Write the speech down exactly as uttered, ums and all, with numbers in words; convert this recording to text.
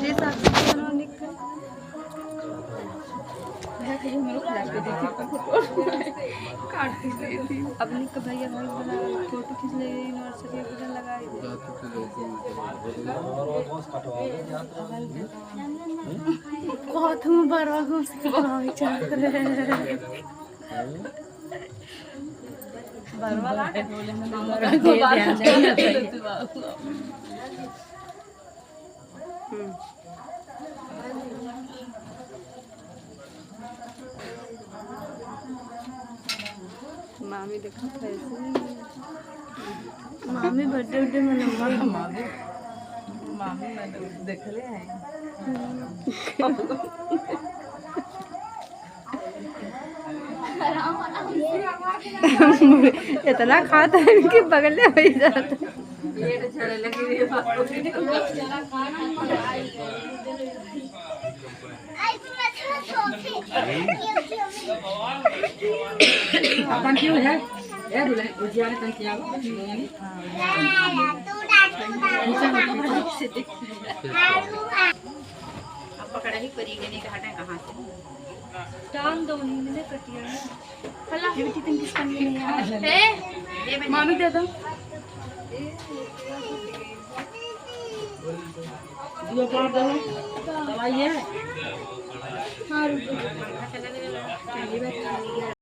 ये साक्षी कौन हो निक? भैया, कहीं हमरो खिला के देखी। काट के दे दी। अब निक भैया भाई बना फोटो खींच ले, यूनिवर्सिटी के लगा दे। बहुत हूँ बरवा घूम से कटवावे चाहत रहे। बरवा लागे बोले में बरवा दे दे। हम्म। मामी देखो कैसे। मामी बर्थडे उड्डे मनवा। मामी, मामी मैंने देखले हैं। इतना खाता है कि बगले हो ही जाता। अपन क्यों है? ए दुल्हन, उजियारे तन किया। अब पकड़ा ही करी, नहीं तो हटे कहाँ से? टांग दो, हिंदी में कटिया है। ये भी कितनी किस्म की नहीं है। ए, ये भी मामी दे दो। ये पार दो। दवाई है? हाँ, रुको।